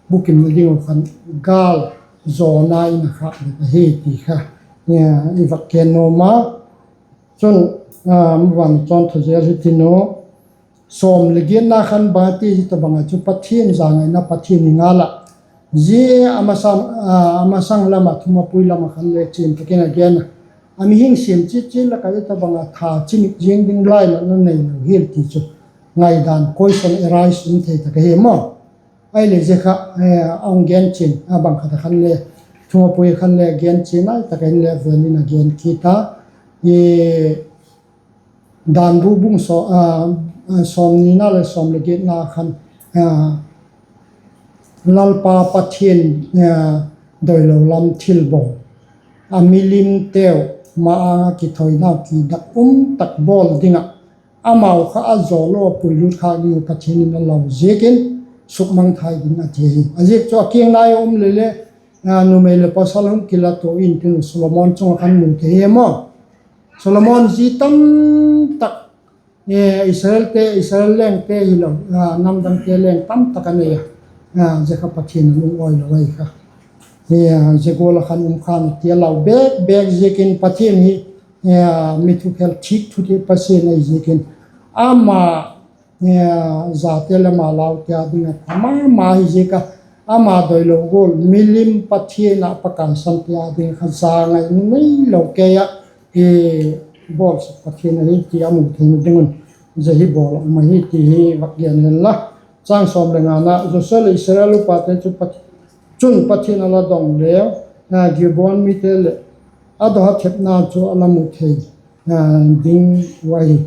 bukimna ding uh khan gâl zawna in a khâk ding ahi ti kha i vak gen nuam a. Chun, van chawnthaw zel hi tin u, sawm leh giatna khan bang a ti hi ta bang a chu Pathian zangaina, Pathian i ngal ah, zia a masang lam ah, thumapui lam ah khan le chian tak in a gen a, a mihing siam chiat chiat lak ah hi ta bang a tha chimit ziang ding lainatna neilo hial ti chu ngaidan, question arise um thei tak ahi maw. Ahileh zia kha a hung gen chian a bang khat a khan le, thumapui khan le gen chian nai tak in le vel in a gen kit a. Danbu bung sawmnina leh sawm leh giatna khan Lalpa Pathian doilo lam thilbawl, a milimteu ma-âng ah kithoina kidak um tak bawl ding ah amau kha a zaw lo a puilut khâk ding uh Pathian in a lau ziakin sukmangthai ding a ti hi. A ziak chu a kiang nai a um leh le numei leh pawsal hung kilatua in tin uh Solomon chung ah khan mu thei hi maw. Solomon zi tam tak, Israelte, Israel lengte hilo, namdangte leng tam tak a nei a, zia kha Pathian a lungawilo ahi kha. Zia gual ah khan um khan a ti a, lau bêk bêk ziakin Pathian hi mi thukhel thik thu ti Pathian ahi ziakin ama zate leh ama laute â ding ah pha ma ma hi ziak a, ama doilo gual milim Pathian ah Pakai sante â ding kha zangaina neilo kei ah bawlsak Pathian ahi ti a mu theina ding un, zia hi bawl a um ahi ti hi vak gen hen la. Chang sawm leh ngana, Joshua leh Israel upate chun Pathian a la dong leu, Gibeon mite leh a dawha thepna chu a la mu thei ding uh ahi.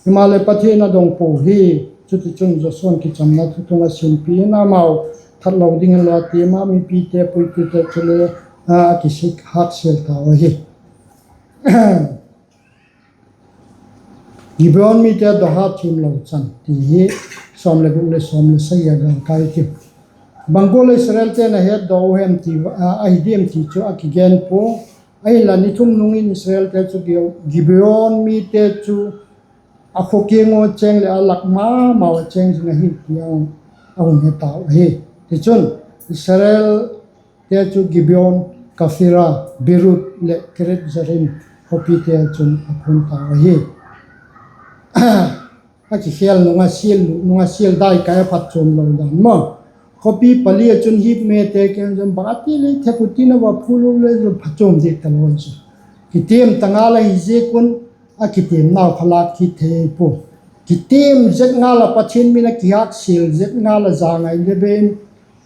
Himaleh Pathian a dong pua hi. Chutichun Joshua'n kichamna thuthung a siampi in amau thatlo dingin la ti ma mipite puitute chule a kisik hâksial tau ahi. Gibeon mite dawha thiamlo chan ti hi sawm leh guk leh sawm leh sagi a galkai tiu. Bang gual a Israelte'n a hetdaw u hem ti, ahi diam ti chu a kigen pua. Ahinla ni thum nung in Israelte chu Gibeon mite chu a khua kiang ua chêng leh a lak ma mau a chêng zing ahi ti a hung he tau ahi. Tichun, Israelte chu Gibeon, Kephira, Beeroth leh Kiriath-jearim khawpite chun a phun tau ahi. A kikhel nung a, sial lut nung a, sial dai kai a phatchuam lo dan maw. Khawpi pali ah chun Hiv mite kiang chun, bang a ti le thek u tin a va phul u le, phatchuam diak talo chu. Kitiam ta ngal ahi ziak un, a kitiamnau kha lâk kit thei pua. Kitiam zet ngal ah, Pathian min a kihâk sial zet ngal ah, zangai le bein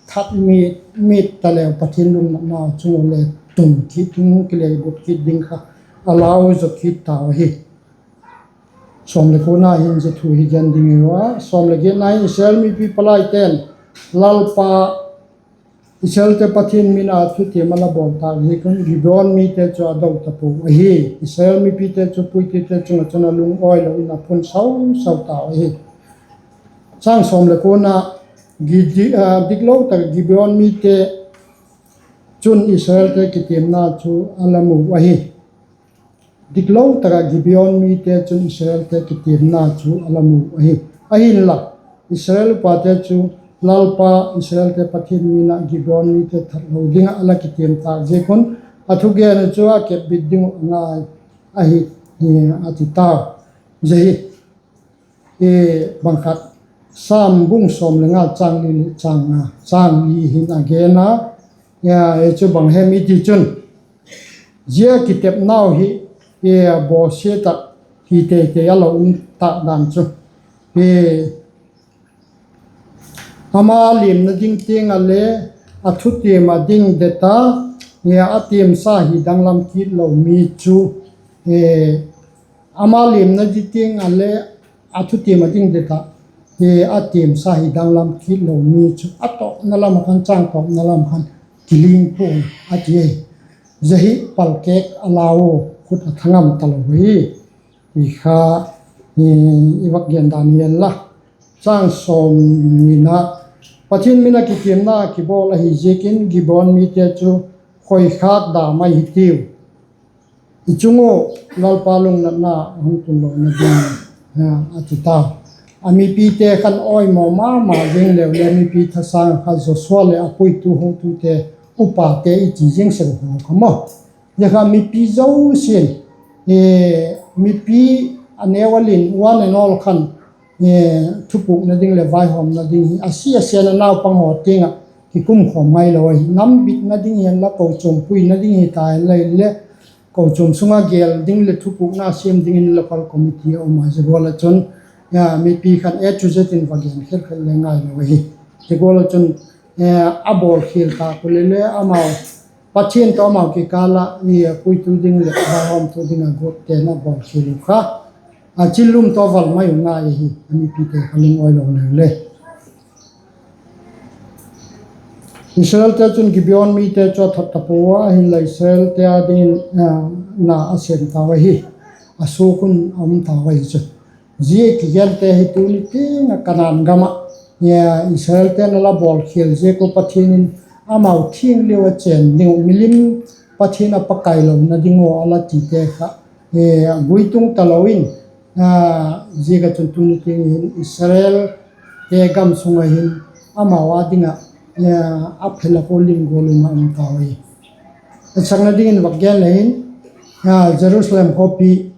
that mit mit taleu Pathian lungnatnau chung u le tun kit ding, kileigut kit ding kha a lau zaw kit tau ahi. Sawm le kuana hin zia thu hi gen ding ahi a, sawm le giatna hin Israel mipi palaite'n Lalpa, Israelte Pathian min a thutiam a la bawl tâk ziak un Gibeon mite chu a do ta pua ahi. Israel mipite chu puitute chung ah chun a lungawi lo in a phun sau sau tau ahi. Chang sawm le kuana, diklo tak ah Gibeon mite chun Israelte kitiamna chu a la mu ahi. Diklo tak ah Gibeon mite chun Israelte kitiamna chu a la mu ahi. Ahinla, Israel upate chu Lalpa, Israelte Pathian min a Gibeon mite that lo ding ah a la kitiam tâk ziak un, a thugen uh chu a kepbit ding uh a ngai ahi, a ti tau. Zia hi bang khat, Sam bung sawm le nga, chang li leh chang nga, chang li hin a gen a. Chu bang hem i ti chun, zia kitepnau hi bawsiat ah hi tei tei a lo um tâk dan chu, ama liamna ding tiang ah le a thutiam a ding det a, a tiamsa hi danglam kit lo mi chu, ama liamna ding tiang ah le a thutiam a ding det ah, a tiamsa hi danglam kit lo mi chu a tawpna lam ah khan, chang tawpna lam khan, kiling puai a ti ahi. Zia hi palkêk a lau, khut a thangam talo hi, ti kha i vak gen dan hi en la. Chang sawm nina, Pathian min a kitiamna kibawl ahi ziakin Gibeon mite chu khoikhâk da mai hitiu, i chung ua Lalpa lungnatna a hung tun lona ding, a ti tau. A mipite khan awimaw ma ma zing leu le mipi thasâng kha Joshua leh a puitu hotute, upate i ti zing sek haw kha maw. Zia kha mipi zosia'n, mipi a neu a lian, one and all khan thupukna ding leh vaihawmna ding hi a si a sian a naupang haw tiang ah kikum khawm ngailo ahi. Nam bitna ding hi en la, kochuam puina ding hi ta en la inle, kochuam sung ah gel ding leh thupukna siam dingin local committee a um a, zia gual ah chun mipi khan A to Z in va gen khel khel le ngailo ahi. Zia gual ah chun a bawlkhial tâk u le le amau, Pathian tawh amau kikâl ah puitu ding leh vaihawmtu ding ah guatte'n a bawlkhial u kha, a chillum tawh val mai u ngai ahi, a mipite kha lungawi lo neu le. Israelte chun Gibeon mite chu a that ta pua a, ahinla Israelte â dingin na a sêm tau ahi, a suak un a um tau ahi chu. Zia kigente hi tuni tiang ah Kanaan gam ah Israelte'n a la bawlkhial ziak ua Pathian in amau thiang liau a chên ding uh, milim Pathian a pakailona ding ua a la tite kha guitung talo in, ziak ah chun tuni tiang hin Israelte gam sung ah hin amau â ding ah a phelak ua lim gual in a um tau hi. Etsakna dingin vak gen le hin, Jerusalem khawpi,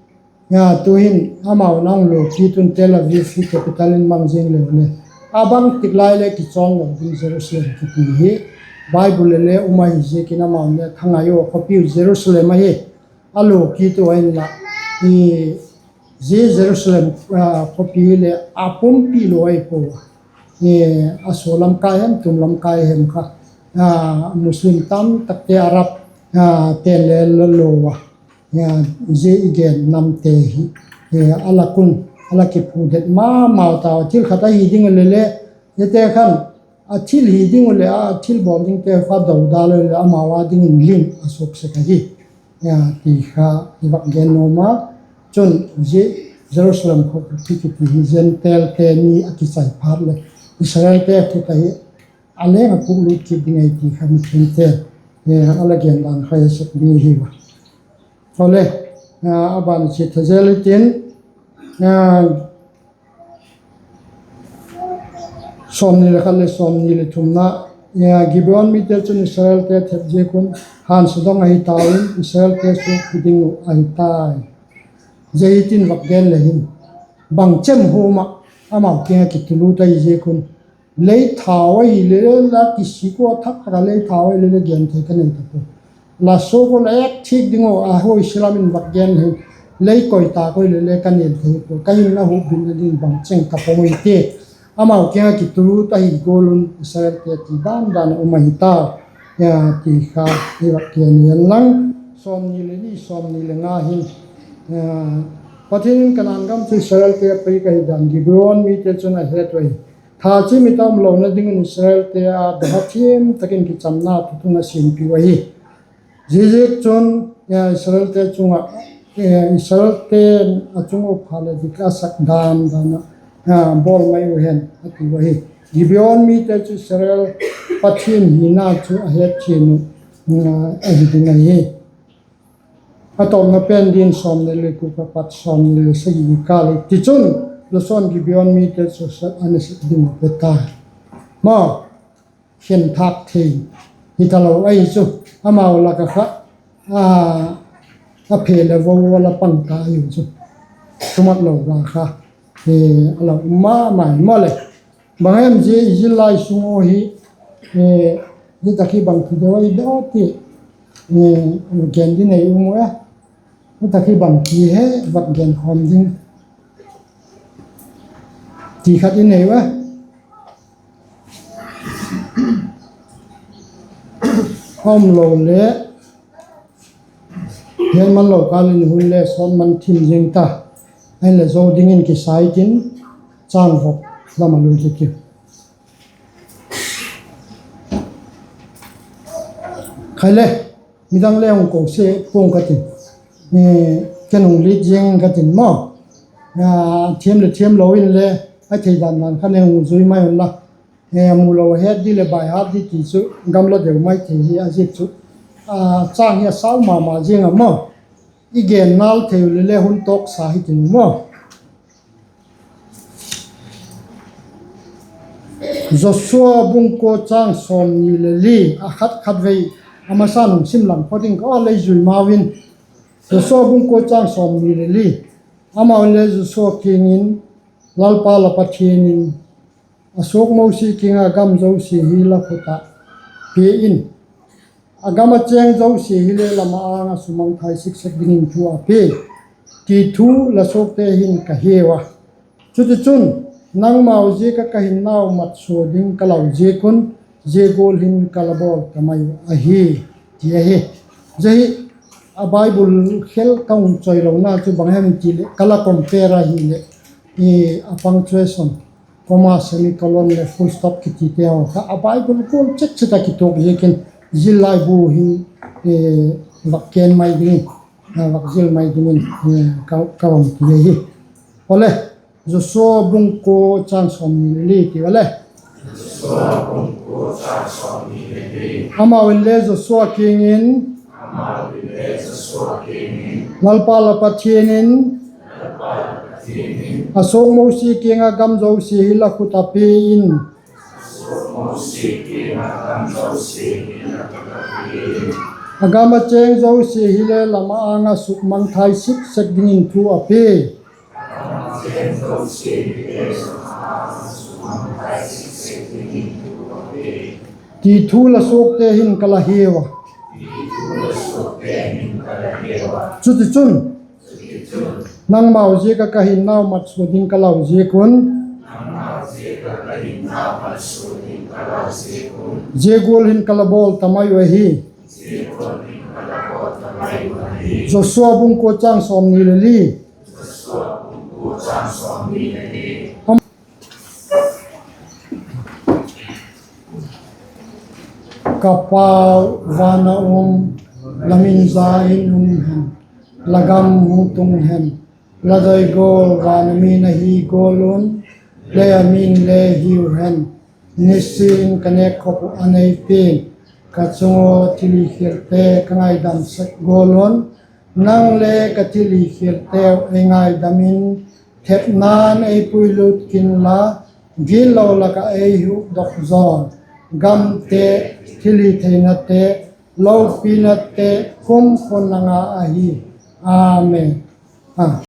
tu'hin amau'n a hung lua kit un, Tel Aviv hi capital in mang zing leu le, a bangtik lai le kichawn lo ding Jerusalem kiti hi Bible le le um ahi ziakin amau'n le thangai ua khawpiu Jerusalem ahi a lua kit u ahinla, zia Jerusalem khawpi leh a pumpi lua ahi pua a, a sua lam kai hem, tum lam kai hem kha, Muslim tamtakte, Arab ten le la lua a, zia i gen namte hi a lak un a la kiphudet ma mau tau a. Thil khat ahi ding u le le, ziate khan a thil hi ding u leh a thil bawl dingte kha do dal u leh amau â dingin lim a suak sek ahi, ti kha i vak gen nuam a. Chun zia Jerusalem khawpi kiti hi Gentilete ni a kichai phat leh Israelte khut ahi a leng a puklut kit ding ahi ti kha mithengte a la gen dan kha i sep ding ahi a. Awle, a ban a chia tha zel hitin, sawmni le khat leh sawmni le thumna, Gibeon mite chun Israelte thep ziak un hânsia dong ahi tau in, Israelte suak hi ding uh ahi tai. Zia hitin vak gen le hin, bang chem huam ah amau kiang ah kitulut ahi ziak un, lei thau ahile la kisik ua, thak thak ah lei thau ahile le gen thei ka nei ta puai. La suak ua la ek thik ding uh a, huaisia lam in vak gen le hin, lei koi tâk ahile le ka nêl thei puai, ka hinna hukbitna ding bang cheng ka pom ahi ti. Amau kiang ah kitulut ahi gual un Israelte ti dan dan ah um ahi ta, ti kha i vak gen inlang, sawmni leh ni, sawmni leh nga hin, Pathian in Kanaan gam chu Israelte a piak ahi dan Gibeon mite chun a het uh ahi. Tha chiam i tam lona ding un Israelte a dawha thiam tak in kichamna thuthung a siampiu ahi. Ziaziakchun, Israelte chung ah, Israelte'n a chung uh pha leh dik a sak dan dan ah bawl mai u hen a tiu ahi. Gibeon mite chu Israel Pathian hina chu a hetchian uh ahi ding ahi. A tawpna pen ding sawmni leh guk a pat sawmni leh sagi kikâl hi. Tichun, Joshua'n Gibeon mite chu a na sep ding uh pe ta. Maw, khenthâk thei hi talo ahi chu, amau lak ah kha a phe leh vo a la pang ta ahiu chu, thumat lo ga kha a la um ma mai maw leh. Bang hem zia i zillai sung uh hi, zia tak hi bangti deu ahi daw ti gen ding nei um u e. Zia tak hi bangti he vak genkhawm ding ti khat i nei u e. A um lo leh, hian man lo kâl in hun le sawt man thim zing ta. Ahinle zo dingin kisai tin, châng vop lam a lui kit i. Khai le, midang le hung ko se pua'ng ka tin, ken hung lit ziang ing ka tin maw. Thiam leh thiam lo inle, a thei dan dan kha le hung zui mai unla, mu lo het di leh bai hat di ti chu gamla deu mai thei hi a ziak chu, châng hi a sau ma ma ziang a maw. I gen nal thei u le le hun tawksa hi tin maw. Joshua bung kua châng sawmni leh li, a khat khat vei a masa'n hung sim lang phot ing ka, a lei zui mau in. Joshua bung kua châng sawmni leh li. Amau le Joshua kiang in, Lalpa la Pathian in, a suak Mosi kiang ah, gam zosia hi la khut ah pia in, a gam ah chêng zosia hi le la ma-âng ah sukmangthai sik sek dingin thu a pia, ti thu la suakte hin ka hiau a. Chutichun, nangmau ziak ah ka hinnau matsua ding ka lau ziak un, zia gual hin ka la bawl ta mai uh ahi, ti ahi. Zia hi a Bible khel ka hun chawilona chu bang hem ti leh ka la compare ahileh, a punctuation, comma, semicolon leh full stop kitite haw kha a Bible gual chet chet ah kituak ziakin, zillai bu hin vak gen mai dingin, vak zil mai dingin ka hun ti ahi. Awle, Joshua bung kua châng sawmni leh li ti a le. Amau inle Joshua kiang in, Lalpa la Pathian in a suak Mosi kiang ah, gam zosia hi la khut ah pia in, a gam ah chêng zosia hi le la ma-âng ah sukmangthai sik sek dingin thu a pia, ti thu la suakte hin ka la hiau a. Chutichun, nangmau ziak ah ka hinnau matsua ding ka lau ziak un, zia gual hin ka la bawl ta mai uh ahi. Joshua bung kua châng sawmni leh li. Ka Pau, van ah um, la min za in um hen, la gam hung tung hen, la doi gual van a min ahi gual un, lei a min le hiu hen. Nisin ka nêkkhop uh a nei pia'n, ka chung ua thil hikhialte ka ngaidam sek gual un, nang le ka thil hikhialteu ei ngaidam in, thepna'n ei puilut kin la, gitlo lak ah ei hukdok zaw'n. gamte, thilhitheinate, lopinate kumkhua na nga ahi. Amen.